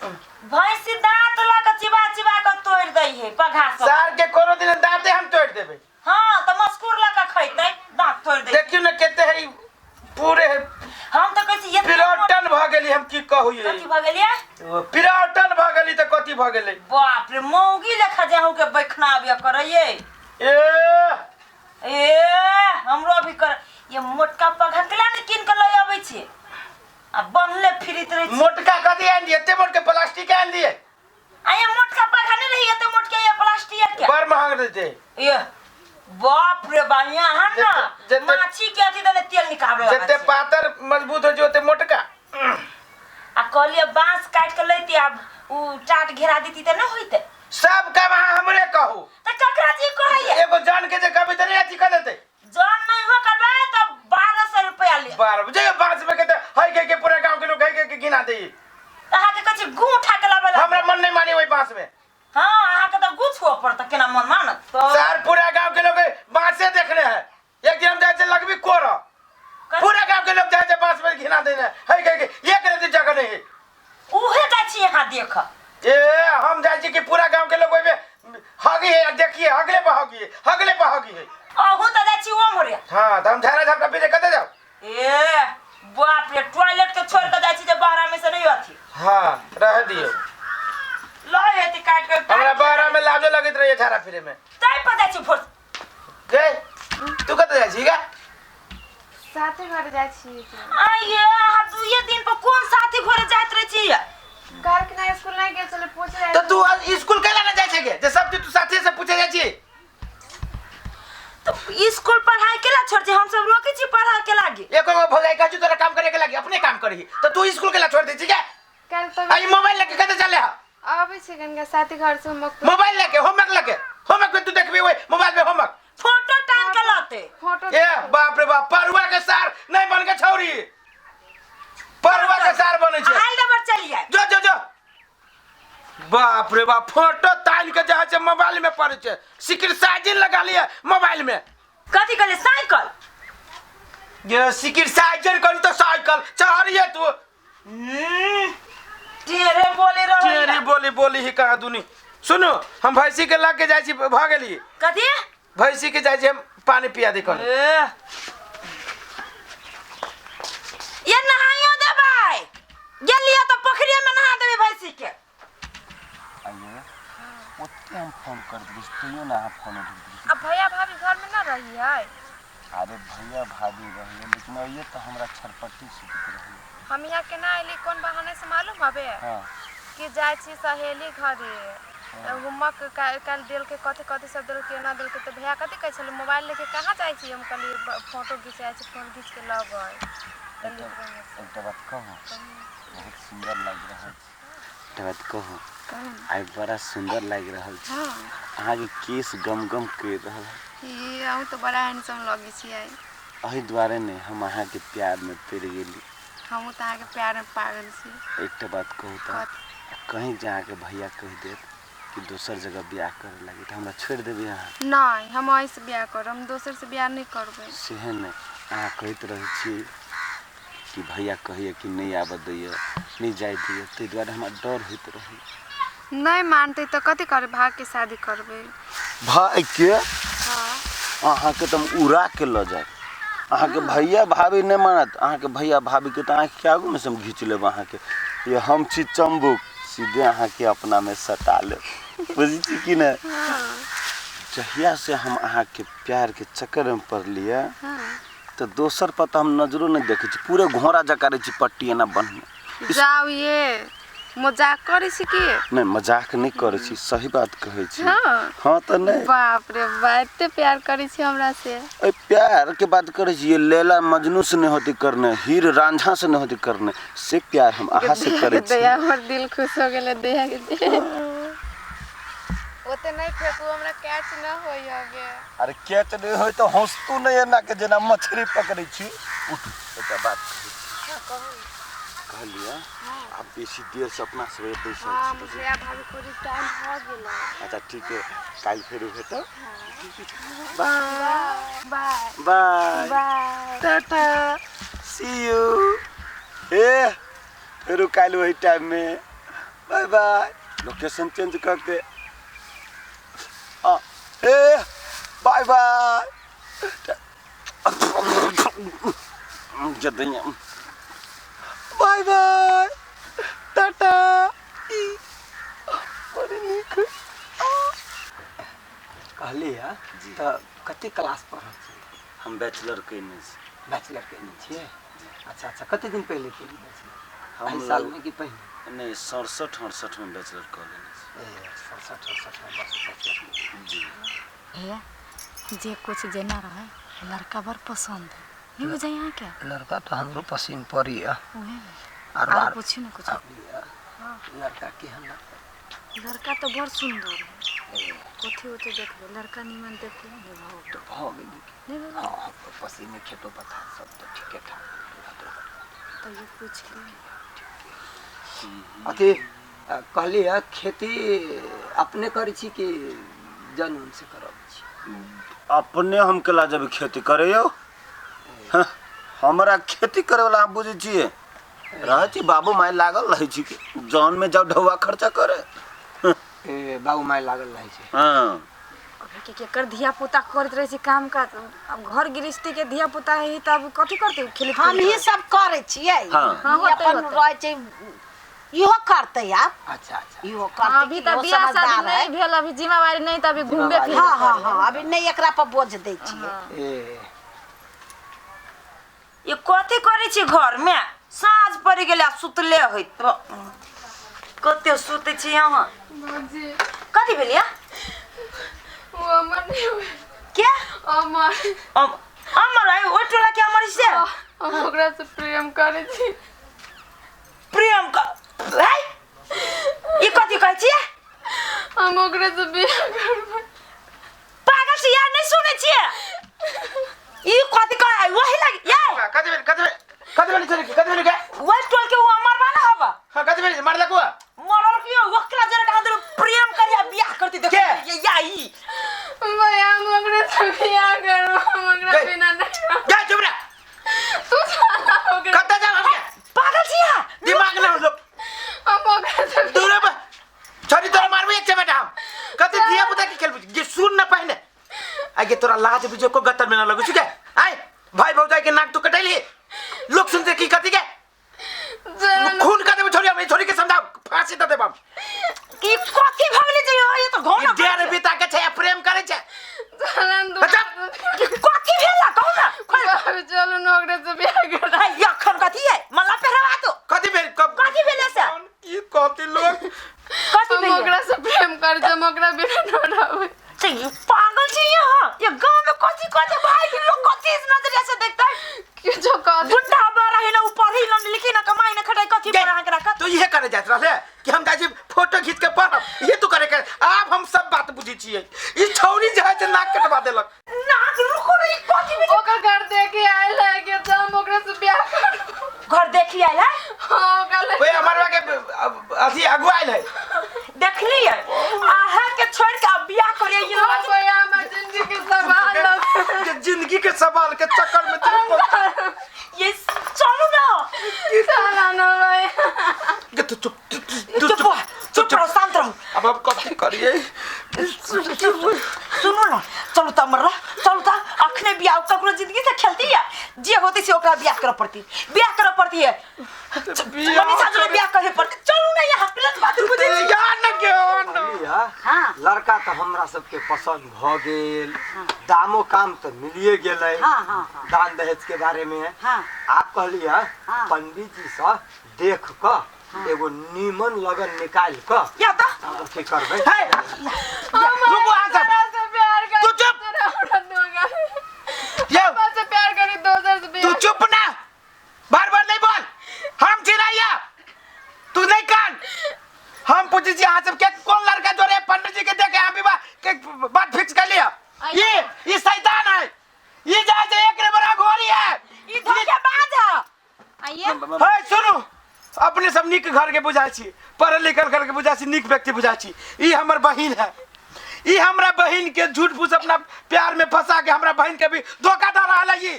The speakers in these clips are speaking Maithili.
भैंसी दांत लऽ के चिबा चिबा के तोड़ि दै है पघा सब। सार के कोनो दिन दांते हम तोड़ देबै। हाँ तऽ मस्कुर लऽ के खैतै, दांत तोड़ि दै। देखियौ ने कते है पूरे है। हम तऽ कहै छी एते पिरौटन भऽ गेली हम की कहू ये। कथी भऽ गेलियै? पिरौटन भऽ गेली तऽ कथी भऽ गेलै? बाप रे, मौगी लेखा जे अहूँके बैखना आबि करैये। ए ए हमरो भी कर ये मोटका पघा केला ने कीन के लऽ अबै छियै आ बनले फिरित रहै छी। मोटका कथी आनि दिए? एते मोटके प्लास्टिक आनि दिए। आ ये मोटका पघा नहीं रही एते मोटके ये प्लास्टिक के। बड़ महंग देते। ये बाप रे बा, यहाँ ना जते- माछी के अथी देने तेल निकाले लगा जते छै। पातर मजबूत हो छै ओते मोटका। आ कहलिए बांस काट के लैती आब उ टाट घेरा देती त न होइते। सब काम अहाँ हमरे कहू। त ककरा जी कहैये? एगो जान के जे कहबै त नहीं अथी कर देते। जान नहीं हो करबै त 1200 रुपया ले। बारह जे बांस में के त हई के पूरा गांव के लोग हई के गिना दे। त अहाँ के कहै छी गू उठा के लाबै ला। हमरा मन नहीं माने ओहि बांस में। हाँ अहाँ के त गू छुअ पड़त, केना मन मानत? तो सर पूरा गांव के लोग बांसे देखने है। एक दिन हम जाए छे लगबी कोर, पूरा गांव के लोग जाए छे बांस में घिना देने हई के एक रति जगह नहीं है। उहे जाइ छी यहाँ देख। ए हम जाइ छी कि पूरा गांव के लोग ओहिमे हगी है, देखिए हगले पर हगी है, हगले पर हगी है। अहू त जाइ छी ओम्हरे। हाँ त हम झाड़ा झापटा पीछे कते जाओ। ए बाप रे, टॉयलेट के छोड़ के जाइ छी जे बाहरा में से नहीं अथी। हाँ रह दियो। ल एती काट के। हमरा बाहरा में लाजो लगैत रहिए झाड़ा फिरे में। तै पर जाइ छी फोर्स। गे तू कते जाइ छी गे? साथे घर जाइ छी। आइए अहाँ दुइये दिन पर कोन साथी घरे जाइत रहै छी? घर के ना स्कूल नहीं गेल छलै पूछे जाइ। तो तू आज स्कूल कैला ना जाइ छै गे? जे सब चीज तू साथी से पूछे जाइ छी। तो स्कूल पढ़ाई केला छोड़ छी, हम सब रोकै छी पढ़ाई के लागी। एको गो भौजाई कहै छी तोरा काम करे के लागी, अपने काम करही तो तू स्कूल केला छोड़ दै छी गे? काल्हि तऽ आ ई मोबाइल लेके कतऽ चले हा? आबै छै कनिका साथी घर से होमवर्क। मोबाइल लेके होमवर्क लेके, होमवर्क में तू देखबी ओहि मोबाइल में होमवर्क। फोटो टांग के लते। फोटो। ए बाप रे बाप, परुआ के सार नहीं बन के छौरी, परुआ के सार बनै छै। हाल देबर चलिए। जो जो जो बाप रे बाप, फोटो तान के जहाँ छै मोबाइल में पड़ै छै, सिक्र साजिन लगा लिए मोबाइल में। कथी कहले? साइकिल। ये सिक्र साजिन करी तो साइकिल चढ़िए तू। टेरे बोली रहो। टेरे बोली बोली ही कहाँ दुनी। सुनो हम भैंसी के लग के जाइ छी, भऽ गेली। कथी? भैंसी के जाइ छी हम पानी पिया दे कन। ए ये नहाइयो देबै, गेलियै तऽ पोखरिये में नहा देबै भैंसी के। आइए ओते हम फोन कर देली तैयो ना अहाँ फोन उठा देली। अब भैया भाभी घर में ना रही है? अरे भैया भाभी रही लेकिन आइए तो हमरा छरपट्टी सुतत रही। हम यहाँ केना अयली कोन बहाने से मालूम हबे? हाँ। कि जाइ छी सहेली घरे, होमवर्क काल्हि देलकै कथी कथी सब देलकै ना देलकै। तऽ भैया कथी कहै छलै मोबाइल लेके कहाँ जाइ छी? हम कहलियै फोटो घिचाइ छी, फोन घीच के लबै। एकटा बात कहू, बहुत सुंदर लागि रहल छै। एकटा बात कहू, आइ बड़ा सुंदर लागि रहल छै। अहाँके केस गम गम करि रहल है। ई अहूँ तऽ बड़ा हैंडसम लगै छी आइ। एहि दुआरे ने हम अहाँके प्यारमे पड़ि गेली। हमहूँ तऽ अहाँके प्यारमे पागल छी। एकटा बात कहू तऽ, कहीं जे अहाँके भैया कहि देत कि दोसर जगह बियाह करे लागी तऽ हमरा छोड़ि देबै अहाँ? नहि, हम अहीँसँ बियाह करब, हम दोसरसँ बियाह नहि करबै। सेहे ने अहाँ कहैत रहै छी कि भैया कहैए कि नहि आबऽ दैए, नहि जाय दैए, ताहि दुआरे हमरा डर होइत रहै। नहि मानतै तऽ कथी करबै, भागके शादी करबै। भागके? हाँ। अहाँके तऽ हम उड़ा के लऽ जायब। अहाँके भैया भाभी नहि मानत, अहाँके भैया भाभीके तऽ आँखिके आगूमे से हम घीच लेब अहाँके। ये हम छी चम्बुक, सीधे अहाँके अपनामे सटा लेब, बुझै छी कि नहि? जहिया से हम अहाँके प्यारके चक्करमे पड़लियै तऽ दोसर पर तऽ हम नजरो नहि देखै छी, पूरे घोड़ा जकाँ रहै छी पट्टी एना बन्हने। जाउ ये मजाक करै छी की? नहि मजाक नहि करै छी, सही बात कहै छी। हाँ। हाँ तऽ नहि। बाप रे बा, एते प्यार करै छी हमरा से? एहि प्यार के बात करै छी, ये लैला मजनू से नहि होती करने, हीर रांझा से नहि होती करने, से प्यार हम अहाँ से करै छी। दया हमर दिल खुश हो गेलै दया के दे। ओते नहि फेकू, हमरा कैच न होई हवे। अरे कैच नहि होय तऽ हँसतू नहि एना के जेना मछली पकड़ै छी। उठ एकटा बात कहै छी। हाँ, कहू। कहलियै आब बेसी देर से अपना सब बैसल हाँ, छी। भैया भाभी खोजी टाइम भऽ गेलै। अच्छा ठीक है, काल्हि फेर भेटब। Bye bye bye bye tata see you. ए फेरो काल्हि वही टाइम में। बाय बाय। लोकेशन चेंज करके आ ए बाय बाय। जदनिया बाय बाय टाटा। ई बड़ी नीक। कहली है तऽ कते क्लास पढ़ल छी? हम बैचलर कयने छी। बैचलर कयने छियै? अच्छा अच्छा, कते दिन पहिले केली बैचलर? हम एहि साल में कि पहिने? नहि, 67 68 में बैचलर कऽ लेने छी। ए 67 68 में बस बैचलर। जी। भैया जे कुछ जेना रहे लड़का बड़ पसंद है, नहीं बुझाई यहाँ के? लड़का तो हमरो पसीन पड़ी है। उहे आरो आर आर पूछी ना कुछ। लड़का केहन लगतै? लड़का तो बड़ सुंदर है, कथी होते देखबे लड़का निमन देखो नहीं भाव तो भऽ गेलै। नहीं बाबा? हाँ, पसीने खेतो पथार सब तो ठीके ठाक। तो ये पूछ ली। अथी कहली है खेती अपने करै छी कि जन उन से करब छी? अपने हम केला जब खेती करे यौ। हाँ, हमरा खेती करे वाला अहाँ बुझै छियै? रहै छी बाबू माय लागल रहै छी कि जौन में जाउ ढौआ खर्चा करे। ए बाबू माय लागल रहै छै। हाँ। अभी के केकर धिया पुता करैत रहै छै काम काज, अब घर गृहस्थी के धिया पुता है तब कथी करतै? खेलैत हम ही खेलैत। सब करै छियै। हाँ। हाँ, ई होतै, अपन होतै। रहै छै, इहो करतै आब। अच्छा अच्छा, इहो हाँ, करतै। अभी कि तऽ इहो बियाह शादी समझदार नहीं है। भेल, अभी जिम्मेवारी नहीं तऽ अभी घूमबे जिम्मेवारी। फिरबे हाँ हाँ करी। हाँ, अभी नहीं एकरा पर बोझ दै छियै। ए ये कथी करै छी घर में? साँझ पड़ि गेलै आ सुतले है तो कते सुतै छी अहाँ? भौजी कथी भेल या? वो अमर नहीं हुए। के अमर। अमर है ओहि टोला के अमर से? हम ओकरा से प्रेम करै छी। प्रेम क है ई कथी कहै छियै? हम ओकरा से बियाह करबै। पागल छी यार, नहीं सुनै छियै ई कथी कहै? वही लग या कथी भेल? कथी भेल? कथी भेल छोरी? कथी भेल के? वही टोल के वो अमर बा ना हबा। हां, कथी भेल? मारलक हुआ? मरल के ओकरा जरे कहाँ देर प्रेम करिया बियाह करती देख के? ये या ई भैया हम ओकरा से बियाह करबै, हम ओकरा गई। बिना नहीं रहब। जा चुप रह। तू साला ओकरा कतऽ जाब हम के? पागल छी यार, दिमाग ना लोग हम ओकरा से दूर बा छोरी, तोरा मारबे एक चमेटा हम। कथी धिया पुता के खेलबी जे सुन ना पहिने। आगे तोरा लाज बुझे को गत्तर में ना लगै छै के? आय भाई भौजाई के नाक तू कटैली, लोग सुनते की कथी के? चल खून कर देबे छोरी हम। ई छोरी के समझाओ, फांसी दे देब हम। की कथी भगले जे ये तो घोना ई डेढ़ बीता के छै आ प्रेम करै छै। चलन दू। बच्चा। की कथी भेला कहू ना? बाबू, चलू न ओकरा से बियाह कर। है अखन कथी है मला पहिरवा तो कथी भेल? कब कथी भेले से? की कथी लोग कथी हम भेले? ओकरा से प्रेम करै छी, हम ओकरा बिना न रहबै। तो ये पागल छी यहाँ, ये गांव में कथी कथी भाई के लोग कथी इस नजरिया से देखता है? किछो कह दे। गुंडा बारा है ना ऊपर ही ना लिखी ना कमाई ना खटाई कथी पर अहाँ के रखत? तू इहे करे जाइत रहले कि हम जाइ छी फोटो खींच के पढ़ब? ये तू करे के आब हम सब बात बुझै छियै। ई छौरी जे है से नाक कटवा देलक। नाक रुको रे, ई कथी भेलै? ओकर घर देखे आयल है कि तऽ हम ओकरा से बियाह करब। घर देखी आयल है? हाँ, ओकरा लग ओए हमर के अथी अगुआ आयल है। देखली है अहाँ के छोड़ के अब बियाह करे ये हाँ, भैया हमर जिंदगी के सवाल है। के जिंदगी के सवाल के चक्कर में तेरे ये चलू ना। चला न भाई। के तू चुप तू तू चुप रहो, चुप रहो, शांत रहो। अब हम कथी करिए? सुनू ना, चलू त मर्रा, चलू त अखने बियाह ककरो जिंदगी से खेलती है जे होते से ओकरा बियाह करे पड़ती, बियाह करे पड़ती है। मनीषा जोरे बियाह करे पड़ती। चलू ना यहाँ गलत बात बुझे छी। यार न क्यों न कहली है हाँ। लड़का तऽ हमरा सबके पसंद भऽ गेल, दामो काम तऽ मिलिए गेलै। हाँ हाँ हाँ। दान दहेज के बारे में हाँ। आप कहली है हाँ। पंडित जी से देख क एगो नीमन लगन निकालि क या त अथी करबै। हे रुको अहाँ सब। तोरा से प्यार कर तू चुप। तोरा हमरा दोगा यौ हमरा से प्यार करी दोसर से तू बियाह। चुप ना, बार बार नहीं बोल। हम चिड़ैया तू नहीं कान। हम पूछे छी अहाँ सब के कौन लड़का जोरे पंडित जी के देखे अहाँ विवाह के बात फिक्स कर लिया? ये शैतान है, ये जाए से एक नंबर अघोरी है। ई धोखेबाज है। आइए हे सुनू, अपने सब नीक घर के बुझाइ छी, पढ़ल लिखल घर के बुझाइ छी, नीक व्यक्ति बुझाइ छी। ई हमर बहिन है, ई हमरा बहिन के झूठ फूस अपना प्यार में फंसा के हमरा बहिन के भी धोखा दे रहल है।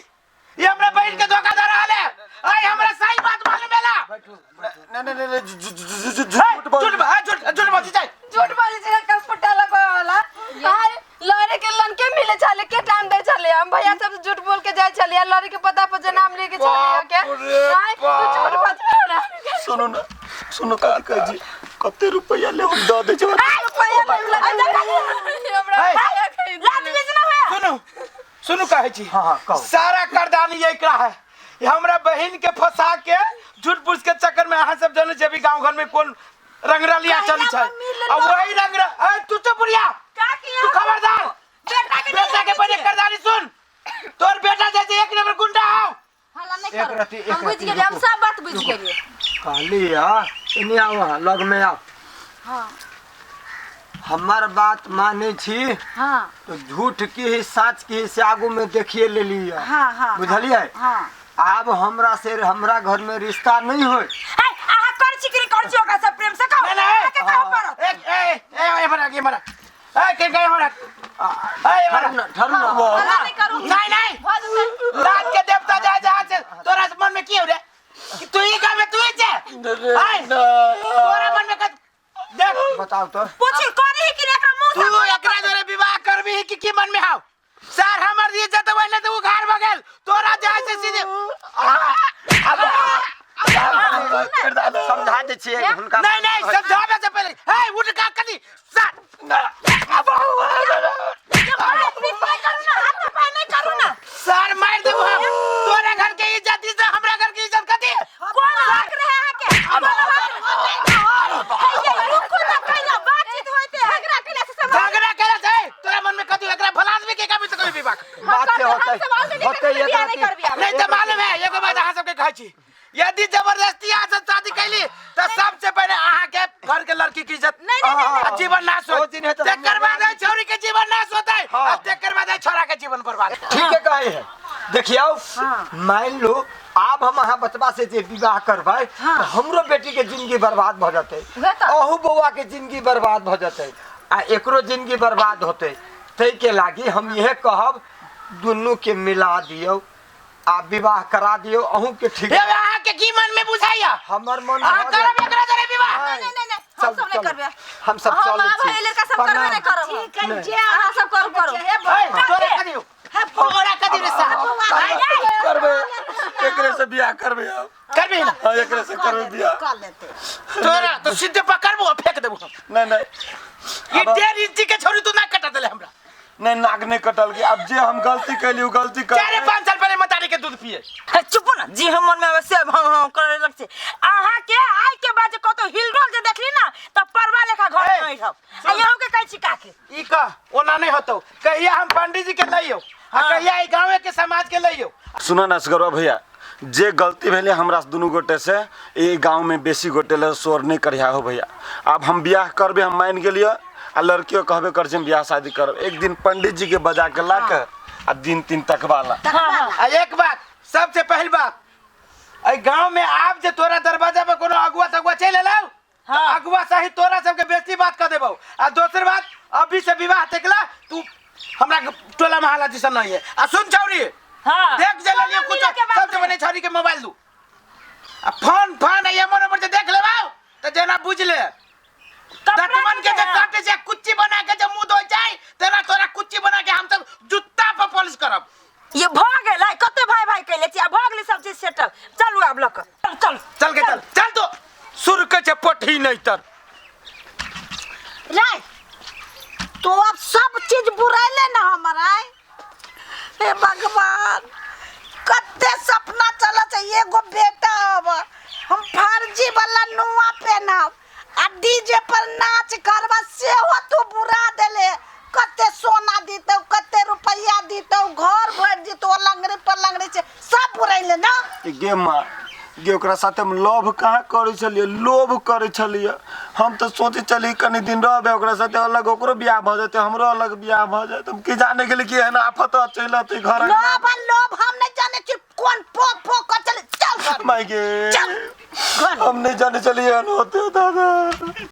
ई हमरा बहिन के धोखा दे रहल है। आइ हमरा सही बात मालूम भेला। नहीं नहीं नहीं झूठ बोल। झूठ सुनो कथी कहै छी कते रुपैआ ले हम दऽ दै छी सुनू सुनू कहै छी हाँ, हाँ, कहू। सारा करदानी एकरा है ये हमरा बहिन के फंसा के झूठ फूस के चक्कर में अहाँ सब जानै छी अभी गांव घर में कोन रंगरलिया चली छै आ वही रंग ए तू चुप बुढ़िया तू खबरदार बेटा के बेटा के पहले करदानी सुन तोर बेटा जैसे एक नंबर गुंडा हो हल्ला नहीं एक करू रत्ती, एक हम बुझ रत्ती गेलियै हम रुकू। सब बात बुझ गेलियै कहली हा एने आओ अहाँ लग में आओ हाँ हमर बात माने छी हाँ तो झूठ की ही सच की ही से आगू में देखिए लेली है हाँ हाँ बुझलियै हाँ आब हमरा से हमरा घर में रिश्ता नहीं होय है अहाँ कर छी कि नहीं कर छी ओकरा से प्रेम से कहू नहीं, नहीं। अहाँके कहू पड़त ए ए ए ए मरा ए मरा ए के गए मरा ए मरा ठहरू न ठहरू न हल्ला नहीं करू नहीं नहीं भऽ जेतै रात के देवता जाए जहाँ से तोरा मन में की हो रे कि तू ही काम में तू ही छे आय तोरा मन में कत देख बताओ तो पूछी करी कि नहीं एकरा मुंह तू से एकरा जोरे विवाह करबी कि की मन में हाव सर हमर इज्जत वहिले तो उघार भगेल तोरा जाए से सीधे समझा दै छियै हुनका नहीं नहीं समझावे से पहले हे उठ का कनी सर करू ना हाथ पाय नहीं करू ना सर मार देबो हम तोरा घर के इज्जत इज्जत हमरा घर के इज्जत कथी कोन हक रहे अहाँके कोन हक है ये रुकू ना कहिना बातचीत होइते झगड़ा केला से समाज झगड़ा करे छै तोरा मन में कथी एकरा भला आदमी के कभी तो कभी विवाह बात से हम होतै सब ऑलरेडी होतै ककरो बियाह एक नहीं करबी आब। नहीं तो मालूम है एगो बात अहाँ सबके कहै छी यदि जबरदस्ती अहाँ सब शादी कैली तऽ सबसे पहले अहाँ के घर के लड़की के इज्जत नहीं, नहीं, नहीं, आ जीवन नाश ओ हो दिन है तऽ तेकर बाद है छौरी के जीवन नाश होतै हाँ। आ तेकर बाद है छोरा के जीवन बर्बाद ठीक है कहे है देखियौ मान लो आब हम अहाँ बचबा से जे विवाह करबै तऽ हमरो बेटी के जिंदगी बर्बाद भऽ जेतै उहे तऽ। अहू बौआ के जिंदगी बर्बाद भऽ जेतै आ एकरो जिंदगी बर्बाद होतै ताहिके लागी हम इहे कहब दुनू के मिला दियौ आ विवाह करा दियौ अहूँ के ठीक हे अहाँ के की मन में बुझाइया हमर मन अहाँ भऽ गेल। करब एकरा जरे विवाह नहीं नहीं नहीं हम चल, सब नहीं चल। करबे हम सब हम चलै आब छी एहि लड़का सब करबे नहीं करब ठीक है जे अहाँ सब करू करू हे बौआ, हे तोरा कदियो तोरा कदियो रे साहब करबे एकरे से बियाह करबे अब करबी ना हाँ एकरे से करबे बियाह कर लेते तोरा तो सीधे पकड़बो आ फेंक देबो हम नहीं नहीं ये 1.5 इंची के छोरी तू ना कटा देले हमरा नहीं नाक नहीं कटल के अब जे हम गलती कैली उ गलती कर 4-5 साल पहले मतारी के दूध पिए है, चुप ना जी हम मन में आवे से हम हम करे लग छै अहाँ के आइ के बाद जे कतौ हिलडोल जे देखली ना त परवा लेखा घर ए, में बैठब आ यहू के कहै छी काके ई कह ओना नहीं होतो कहिया हम पंडित जी के लइयो आ कहिया ई गांवे के समाज के लइयो सुनो ना असगरवा भैया जे गलती भेलै हमरा से दुनू गोटे से ई गाँव में बेसी गोटे ले शोर नहीं करिया हो भैया आब हम बियाह करबे हम मान गेलियै आ लड़कियों कहबे कर छी हम बियाह शादी करब एक दिन पंडित जी के बजा के ला के आ दिन तीन तकवाला आ एक बात सबसे पहिल बात एहि गांव में आब जे तोरा दरवाजा पर कोनो अगुआ तगुआ चलि एलौ तऽ अगुआ सहित तोरा सबके बेसी बात कऽ देबौ आ दोसर बात अभी से विवाह तकला तू हमरा टोला मोहल्ला दिसन नहीं है आ सुन छौरी हाँ देख जे लेलियो कुछ मिले के बात सबसे बने छौरी के मोबाइल दू आ फोन फोन आ एमर ओमर जे देख लेबौ तऽ जेना बुझ ले दतमन के जे काटे छै कुच्ची बना के जे मुंह धोइ छै तेना तोरा कुच्ची बना के हम सब जुत्ता पर पॉलिश करब ये भ गेलै कते भाई भाई कैले छी आ भ गेलै सब चीज सेटल चलू आब लऽ कऽ चल चल चल के चल चल तो सुर के छै पठी नहीं तर रे तो अब सब चीज बुराइले ना हमर आय हे भगवान कते सपना चला छै एगो बेटा अब हम फर्जी वाला नुआ पहनब आ डीजे पर नाच करबा सेहो तू बुरा देले कते सोना दितौ कते रुपैया दितौ घर भरि दितौ लंगड़ी पर लंगड़ी छै सब बुराइले ना गे माँ गे ओकरा साथे हम लव कहाँ करै छलियै लोभ करै छलियै हम तऽ सोचै छलियै कनि दिन रहबै ओकरा साथे अलग ओकरो बियाह भऽ जेतै हमरो अलग बियाह भऽ जेतै हम की जाने गेली कि एहन आफत चलि अतै घर लोभ आ लोभ हम नहीं जाने छी कोन पो पो कर चले चल घर माय गे चल घर हम नहीं जाने छलियै एहन होतै दादा।